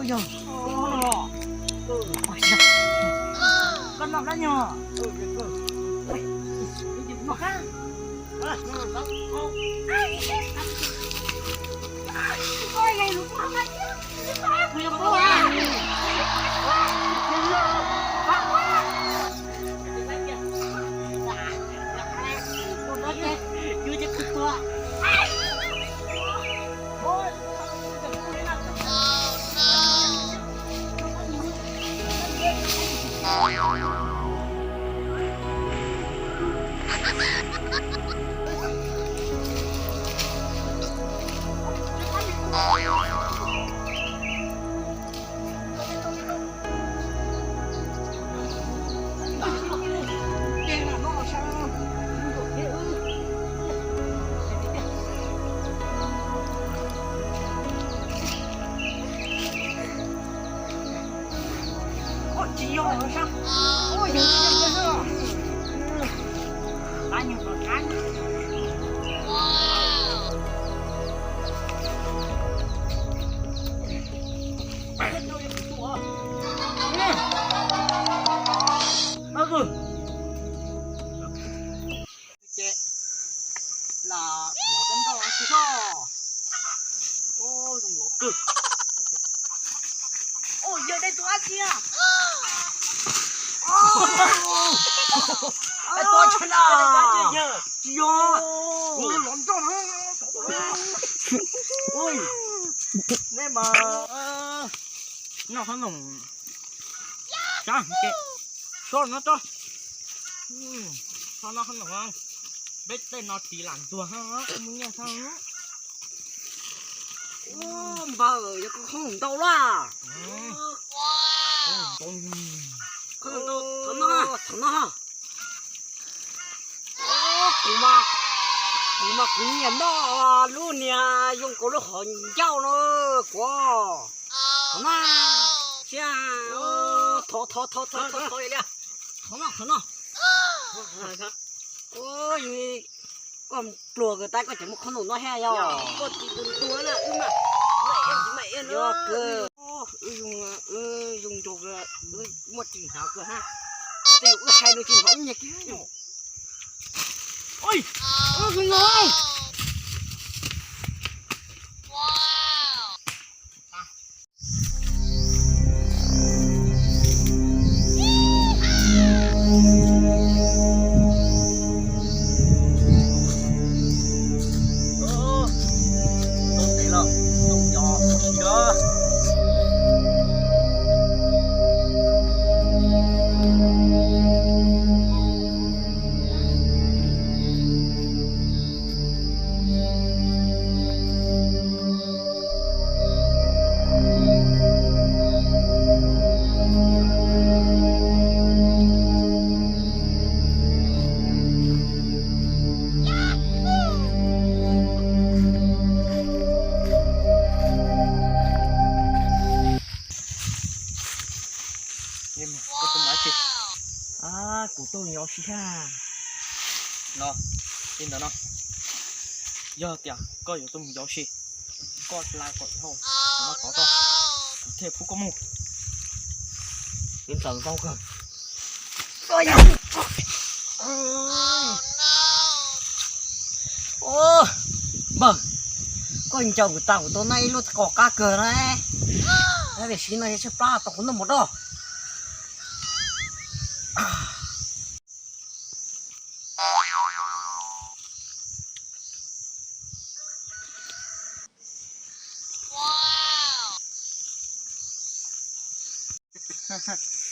Yog, koj noj dab nyog. Ces los lov tej nroj tsis txhob. Zoo lov kawg. Yawg, dej tus dab tsi a? Dej tus dab tsi na? Tsis yog, lov nroj na. Nej mas noj qhob noom, sab ces, sab no tso. Sab no qhob noom, peb tej no tis lam ntuag, muaj nyiaj sab. Npawg, yog koj qhob noom ntau lawm. Qhob noom ntau, thov noj, thov noj. Kuv mas, kuv mas kuv nyiam noj lub niag zoo nkaus lub qhov ncauj no kuv. Thov noj, thov, thov, thov, thov, thov li, thov noj, thov noj. Koj pluag kawg tas koj tseem muaj qhob noom no thiab yog? Koj tis tus ntuag na, wb mas, wb mas, wb mas, wb zoo, wb zoo nraug, wb muaj ris hnav kawg hab. Tej zaum wb hais lus tsis nrog wb nyiag kiag. Kuv tuaj mus yos si thiab. No, li ntawd no, yog tias koj yuav tuaj mus yos si, koj la kom dhau, no tod tso, kuv thiaj pub koj mus. Ntxaws ntau kawg. Npawg, koj ncaws kuv tas kuv tau noj ib lub kom qab kawg na. Tiam sis no yog tshaib plab tau kuv noj mus doj.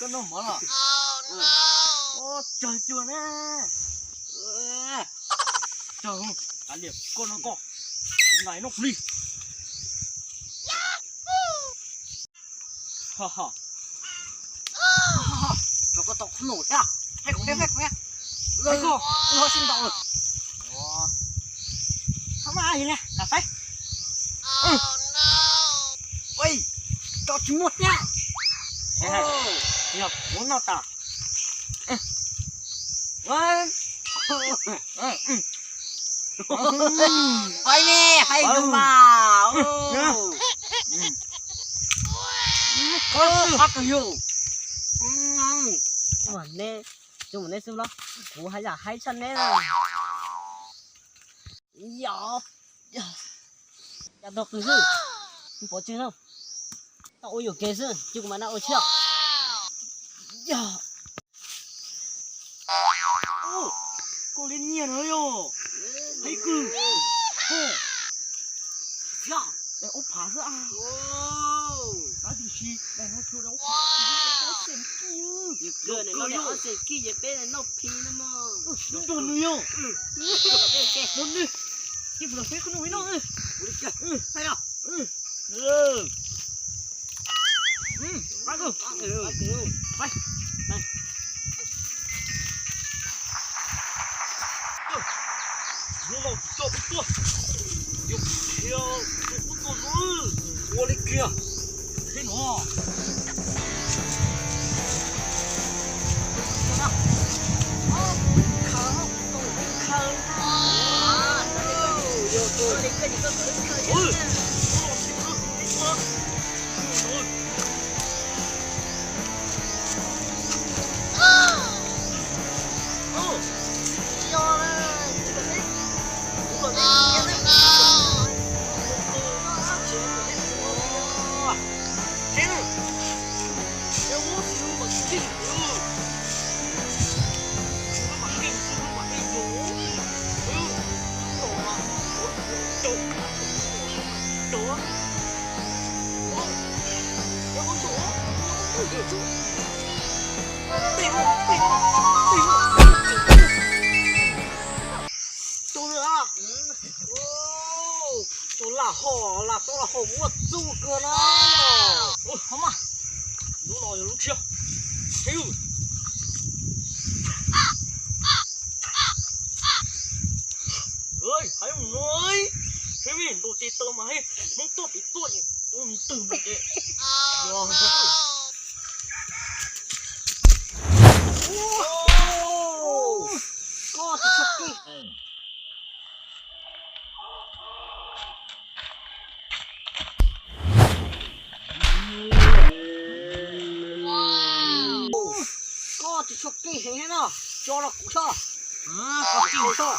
Koj noj mov los? Tsawg cuag na. Tsawg, kav liam koj noj koj, nais noj kuv li. Rau koj tau qhob noom thiab. Hais kuv, hais kuv, hais koj, wb ho sib ntaus lawm. Txhob maj li, lam faib. Ua, tsis muaj thiab. Yog kuv noj tas. Faib ne, hais zoo mas. Koj, koj yog. Ua, neb, tsis mus neb xwb los, kuv haj yam haib tshaj neb. Yog, yog, yog tog qws xwb, pov tseg no. Tau ua yuam kev xwb, cia kuv mam nab ua tshiab. Yog. Koj li nyiag no yog, haib kws. Ub phav xwb a. Tab sis daim no tsuas ob xees kij. Ob xees kij ces peb noj phi no mog. Nrog nws yog. Nrog nws. Cia kuv los peb qhov no no. Hnub no kuv coj peb tuaj, yog kuv qhia tus kub tuaj mus ua li kiag thiab no. Tus lam hom, lam tau lam hom muaj txuj kawg no. Hov mas, lub no yog lub tshiab. Heev, heev no, heev ntaus tes taw mas heev, hnub tuaj pem tuaj ces ua ntws no ces. Koj tsis tshua kev. Koj tsis tshua kev heev thiab no, tso los kuv tso. Koj tsis tso.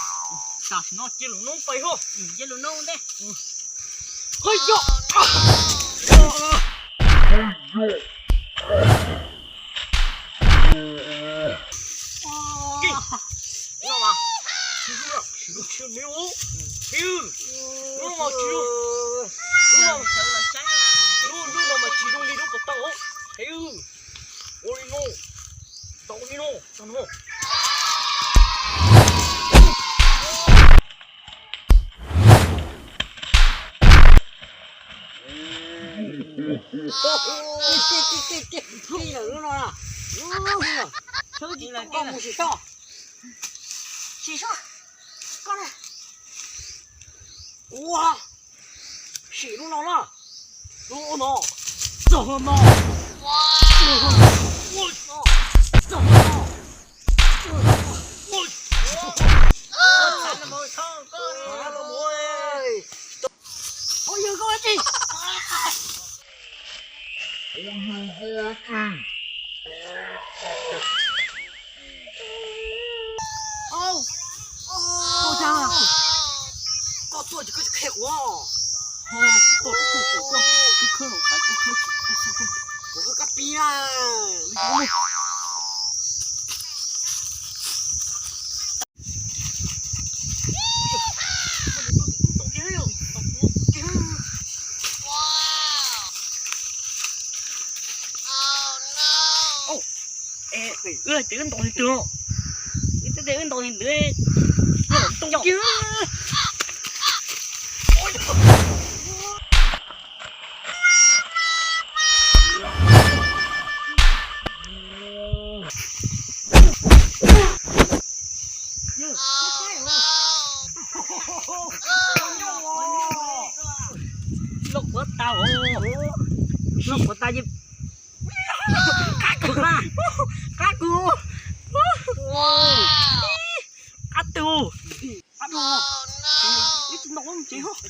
Tam sim no cia lus noob pais hos. Cia lus noob ntej. Hoj yog. Lub no mas tsis zoo li lub pov tau. Ua li no, tau li no, tau no. Sim soj, sim soj, koj na. Ua, sim lub no na. Lub no, txog no, txog no. Ua yog koj tsis. Koj tuaj ces koj qhia kuv. Koj tuaj, koj tuaj, koj khawb no, kuv khawb, kuv khawb, kuv khawb kab pib na. Wb hais tias wb ntaus nws twg no? Wb twb tias wb ntaus nws twg, ntaus kiag. Loj kuv tas, loj kuv tas, qab kuv, qab kuv, qab tus, qab tus, ib tsis ntaus tsev hos.